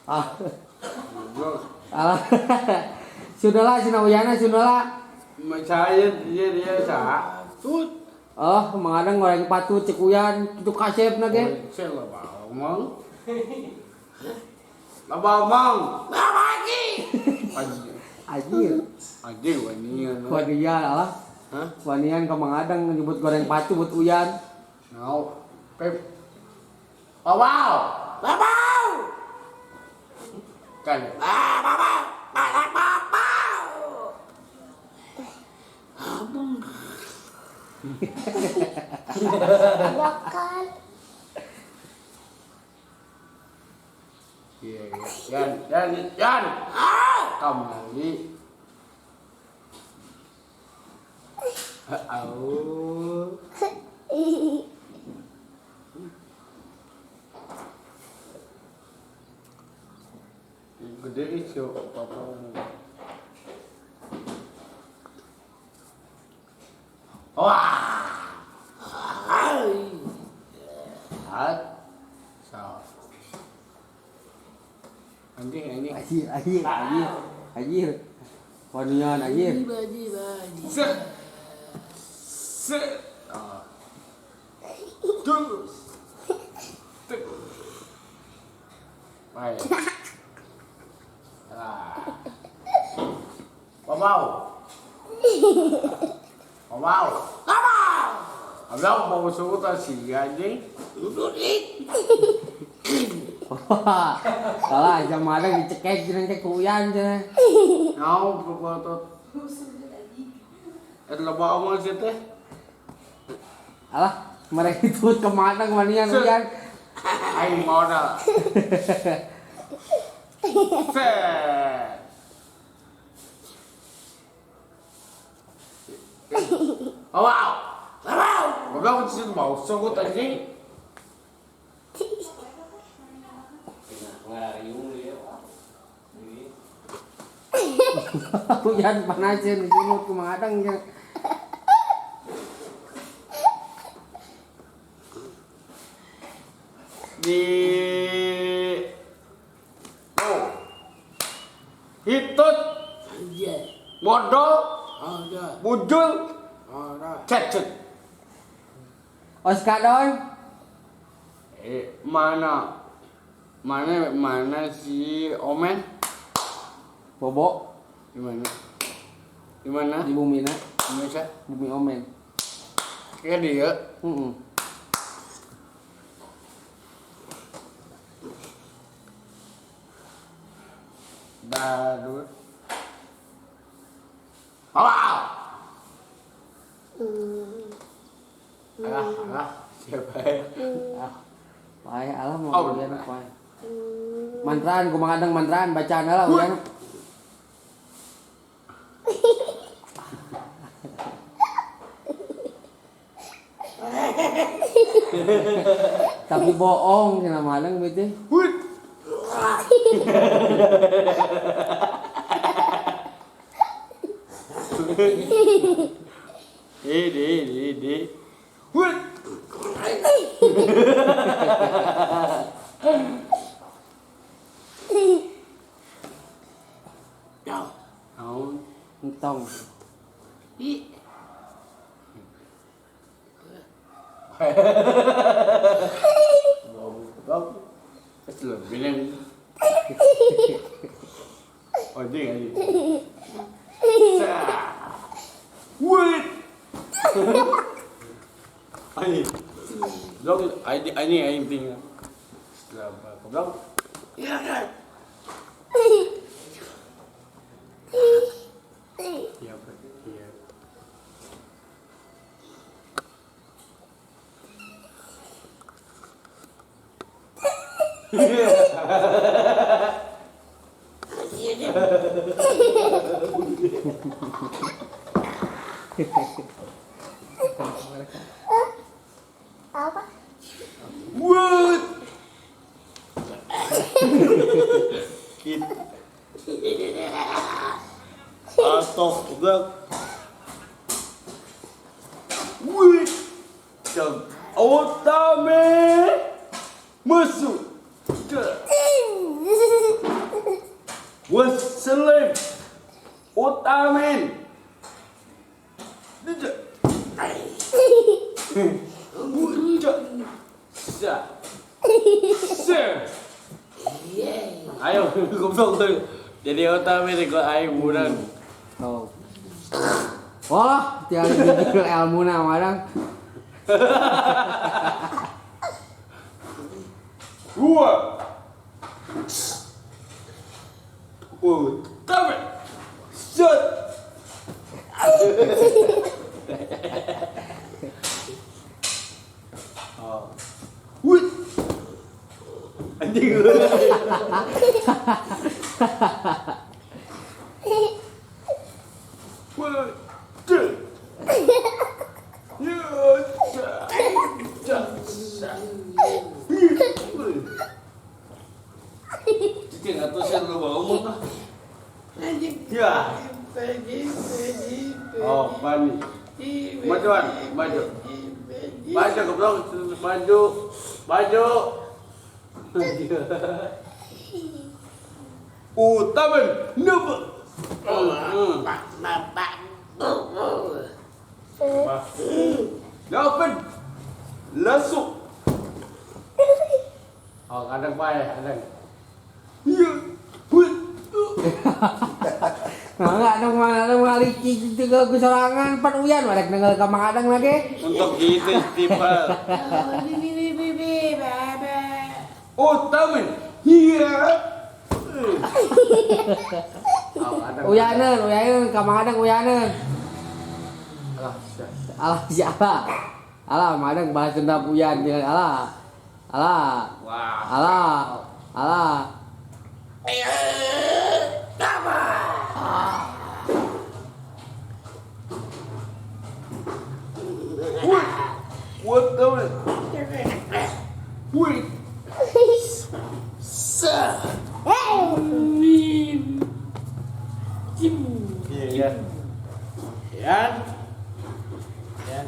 Ah. Alah. Sudahlah cenah Uyana sudahlah. Saya dia dia sa. Tut. Oh, Mang Adeng goreng patut cek Uyan kitu kasepna ge. Saya loba omong. Loba omong. Anjing. Anjir. Anjing wanian. Wanian alah. Hah? Wanian ka Mang Adeng nyebut goreng patu buat Uyan. No. Pep. Wow. Wow. Kan. Ah, baba. Baba, baba. Makan. Iya, Yan, Yan, Yan. Kembali. Au. Gede iso papa. Wah. Hat. So. Anjing, anjing. Anjir, anjir, anjir. Anjir. Wanian anjir. Set. Set. Ah. Terus. Tek. Baik. Ah. Babau. Babau. Babau. Abang mau suruh tak si anjing. Wah, salah sama ada dicekek jeung teh ku Uyan cenah. Nau pokok Et loba omong sih teh. Alah, mereka itu kemana kemanian Uyan? Aing modal. Set. Wow. Wow. Goblok sih mau suruh anjing. Uyan panasin disungut ku Mang Adeng cenah. Di oh. Hitut. Modal. Bujul. Cecet. Oscar don. Mana? Mana mana si Omen? Bobo. Di mana? Di mana? Di bumi na. Indonesia. Bumi Omen. Kayak dia. Heeh. Baru. Wow. Alah, alah, siapa ya? Ah. Pae alah mau Oh. Uyan pae. Mantraan ku Mang Adeng mantraan bacaan lah Uyan. Tapi bohong cenah Mang Adeng teh. Wih. Di. Wih. Naon? Entong. Goblok. Terus lebih nih. Anjing anjing. Wih. Anjing. Goblok, anjing anjing aing tinggal. Setelah goblok. Iya kan? Iya, iya. Apa? What? Kit. Atau goblok. Wih. Jam. Otame. Musuh. Weselip. Utamen. Ayo, goblok tuh. Jadi Utamen ikut aing budak. Oh. Wah, tiada gigil ilmuna madang. Dua. Utamen. Set. Oh. Wih. Anjing. One, two. Cicing atau sih lu bawa umum lah. Ya. Oh, pani. Majuan, maju. Maju goblok, maju. Maju. Utamen, napa? Delapan. Lasuk. Oh, kadang bae, kadang. Iya. Nah, enggak dong mana dong maliki gitu ke sorangan pan uyan barek nenggal ka Mang Adang lagi. Untuk gitu tipe. Utamen. Iya. Uyaneun, uyaneun ka Mang Adang uyaneun. Alah, alah siapa? Alah, Mang Adang balas dendam uyan alah. Alah. Wah. Alah. Alah. What the? Wait. Iya. Yan. Yan.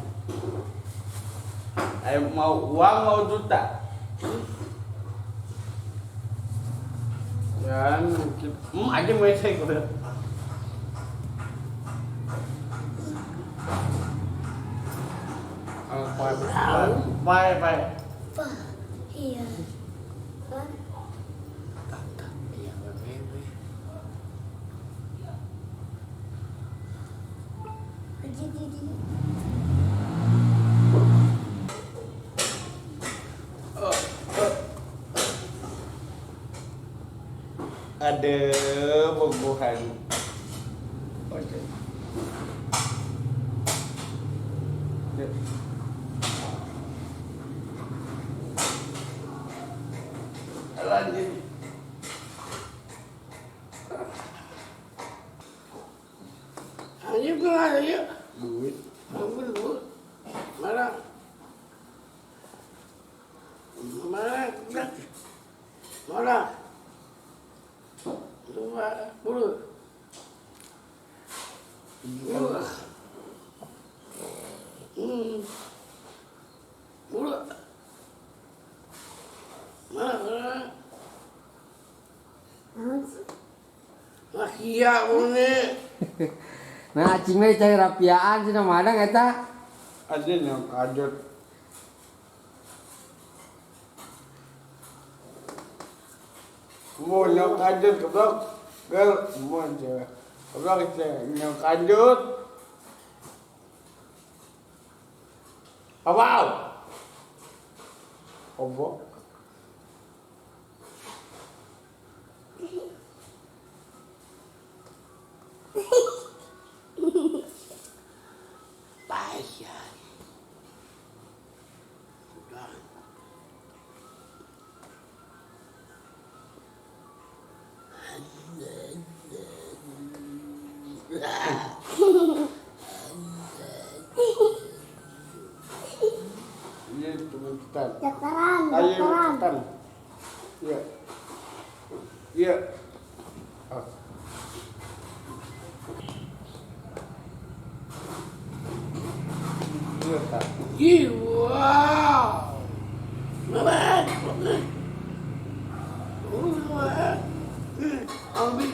Ayo mau uang mau juta. Yan, aja mau cek udah.ไปไป Iya. Ada bobohan. Oke. Lanjut. Ayo keluar ayo. Duit. Ambil duit. Mana? Mana? Mana? 20. 2. 10. Mana? Iya ini. Nah, cing we cai rapiaan cenah madang eta. Ada yang kaget. Mau yang kaget goblok. Gel mau cewek. Goblok yang kaget. Apa? Apa? Ini teman-teman. Daftaran, Ayo daftaran. cepetan. Iya. Iya. Oh. Iya, tak. Wow. Mama. Ambil.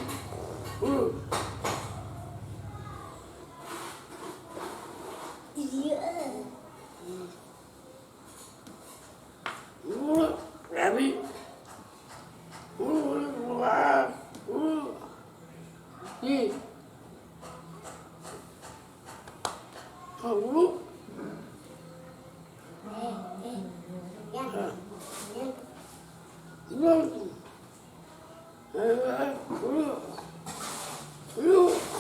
Goblok. Goblok. Goblok.